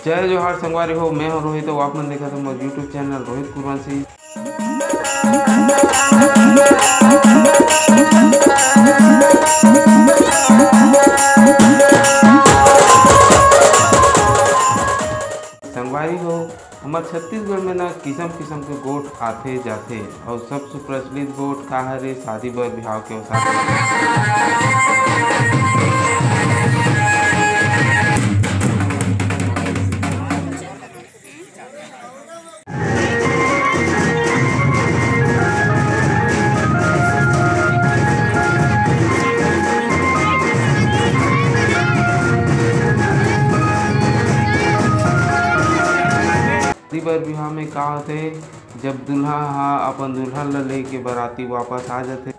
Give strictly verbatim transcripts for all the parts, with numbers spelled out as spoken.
जय जोहार संगवारी हो, मैं हूं रोहित, अउ आप मन देखत हो मोर YouTube चैनल रोहित कुरवंशी। संगवारी हो, हमर छत्तीसगढ़ में ना किसम किसम के गोठ आथे जाथे, अउ सबसे प्रचलित गोठ का हरे, शादी बर बिहाव के अवसर पर। शादी बर बिहाव में का होथे, जब दूल्हा ह अपन दुल्हन ल लेके बराती वापस आ जाथे।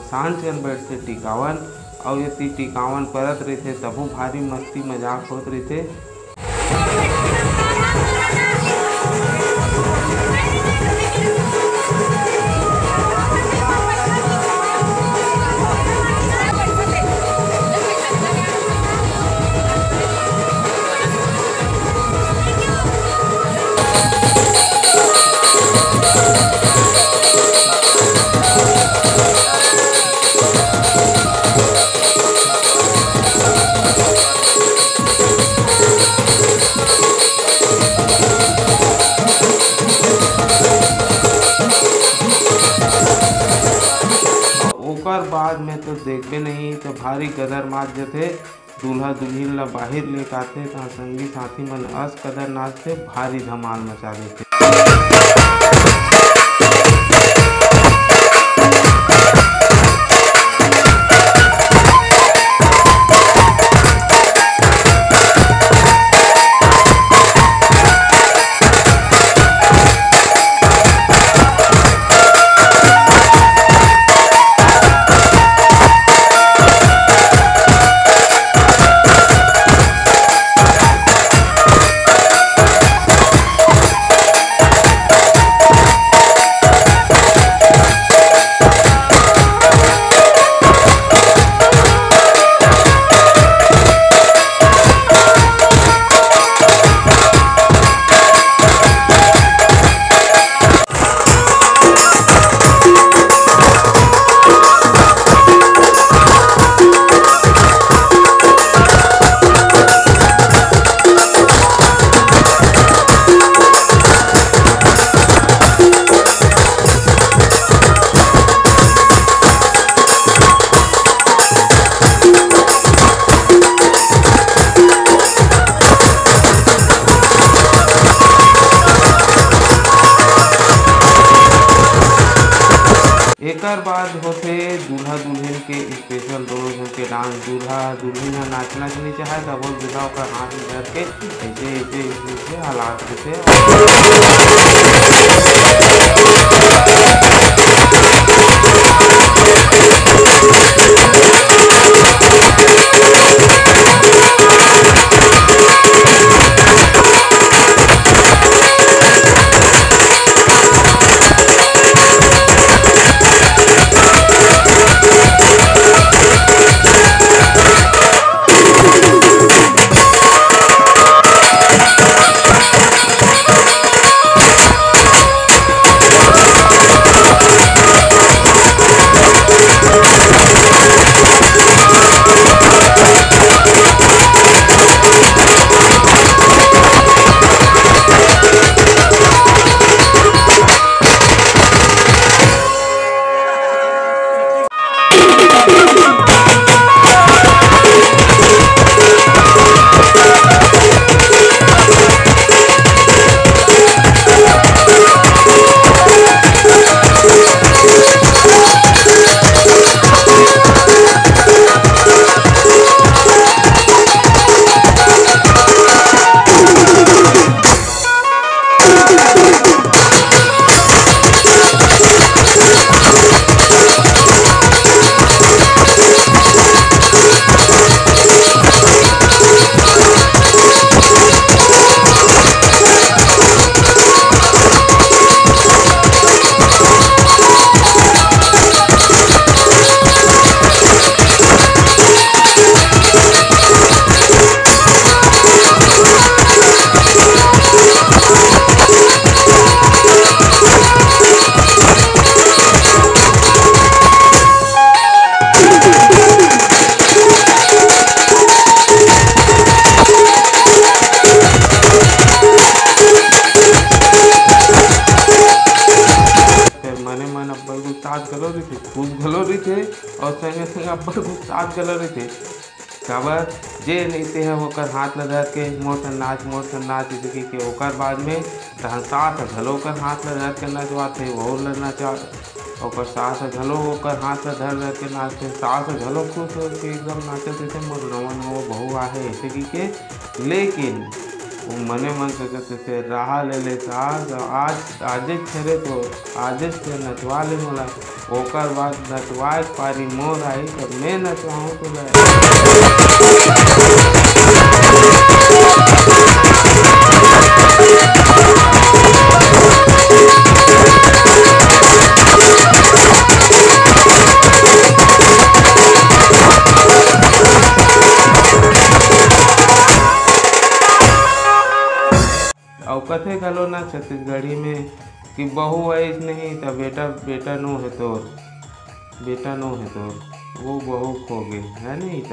सांझ कन बैठथे टिकावन, अउ यदि टिकावन परत रहिथे, तभो भारी मस्ती मजाक होत रहिथे। ओकर बाद में तो देखबे नहीं, तो भारी गदर मात जथे। दूल्हा दुल्हिन ला बाहिर लेके आथे, तहाँ संगी साथी मन अस कदर नाचथे, भारी धमाल मचा देथे। एकर बाद होथे दूल्हा दुल्हिन के स्पेशल दोनों झन के डांस। दूल्हा दुल्हिन ह नाचना नइ चाहय, तभो दूल्हा ओकर हाथ में धर के ऐसे, ऐसे, ऐसे, ऐसे हलात देथे। घलो रहिथे, खुश घलो रहिथे, अउ संगे संगे अब्बड़ गुस्सात घलो रहिथे। काबर, जे नइते हे ओकर हाथ ला धर के मोर संग नाच, मोर संग नाच, जइसे कि, कि ओकर बाद में तहन सास ह घलो ओकर हाथ ला धर के नचवाथे, वहू ला नचा, ओकर सास ह घलो ओकर हाथ ला धर धर के नाचथे, सास ह घलो खुश होके एकदम नाचत रहिथे, मोर नवा नवा बहू आहे, अइसे कि के। लेकिन वो मने मन सोचत रहिथे, "रहा ले ले सास, आज, आजेच छरे तो, आजेच ते नचवा ले मोला, ओकर बाद नचवाए के पारी मोर आही, तब मैं नचवाहूँ तोला।" अउ कथे घलो ना छत्तीसगढ़ी में कि बहू आइस नहीं त बेटा, बेटा नो हे तोर, बेटा नो हे तोर, वो बहू खो गे, है नहीं? त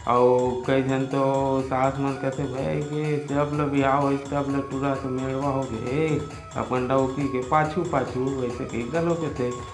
अउ कई झन तो सास मन कथे, "भाई के जब ल बिहाव होइस तब ल टूरा तो मेड़वा हो गे, अपन डौकी के पाछू पाछू", वैसे के घलो कथे।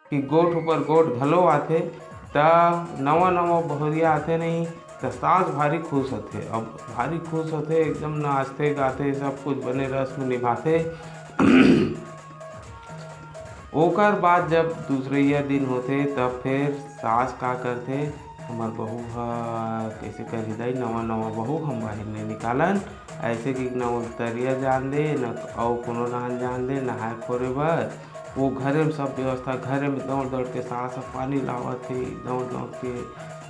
कि गोठ ऊपर गोठ घलो आथे, त नवा नवा बहुरिया आथे नहीं, त सास भारी खुश होथे। अब भारी खुश होथे, एकदम नाचथे गाथे, सब कुछ बने रस्म निभाथे। ओकर बाद जब दूसरइया दिन होथे, तब फिर सास का करथे, "हमर बहू ह कइसे करही दाई, नवा नवा बहू, हम बाहिर नइ निकालन, अइसे कि न वो तरिया जान दे, न अउ कोनो डाहन जान दे नहाए खोरे बर।" वो घरे में सब व्यवस्था, घरे में दौड़ दौड़ के सास ह पानी लावत हे, दौड़ दौड़ के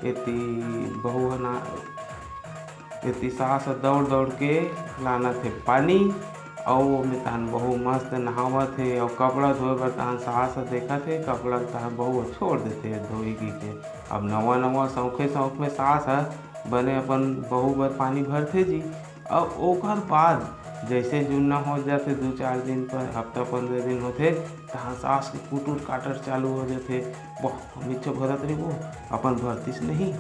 एती बहू ह ना, एती सास ह दौड़ दौड़ के लानत हे पानी, अउ ओमे तहन बहू मस्त नहावत हे, अउ कपड़ा धोए बर तहन सास ह देखत हे, कपड़ा ल तहन बहू ह छोड़ देथे धोई के। अब नवा नवा शौखे शौक में सास ह बने अपन बहू बर पानी भरथे जी। अउ ओकर बाद जइसे जुन्ना हो जाथे, दू चार दिन पर, हफ्ता पंद्रह दिन होथे, तहाँ सास के कुटुर काटर चालू हो जाथे। "वाह, हम इच्छा भरत रहिबो, अपन भरतीस नहीं,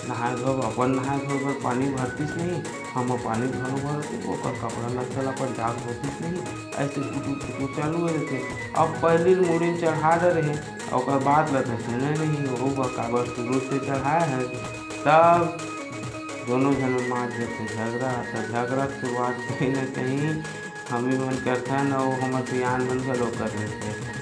नहाए धोए बर, अपन नहाए धोए बर पानी भरतीस नहीं, हम पानी घलो भरत रहिबो, ओकर कपड़ा लत्ता ल अपन जाग धोतीस नहीं।" अइसे कुटुर कुटुर चालू हो जाथे। अब पहिली मुड़ी म चढ़ा डरे हे, ओकर बाद ल तो सुने नहीं, ओहू बर काबर शुरू से चढ़ाए हे। तब दोनों झन में मात जथे झगड़ा, त झगड़ा के शुरुआत कहीं ना कहीं हमी मन करथन अउ हमर सियान मन घलो कर लेथे।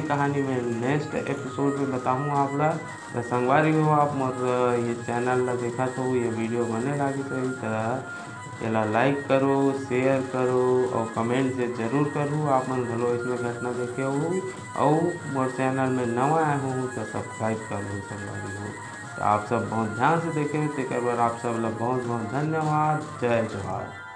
कहानी मैं next episode में बताहूँ आप ला। त संगवारी हो, आप मोर ये channel ला देखत हो, ये video बने लागिस होही त एला like करो, share करो अउ comment से जरूर करो। आप मन घलो इसमें घटना देखे हो अउ मोर channel में नवा आए हो त subscribe कर लो संगवारी हो। त आप सब बहुत ध्यान से देखे हो, तेकर बर आप सब ला बहुत बहुत धन्यवाद। जय जोहार।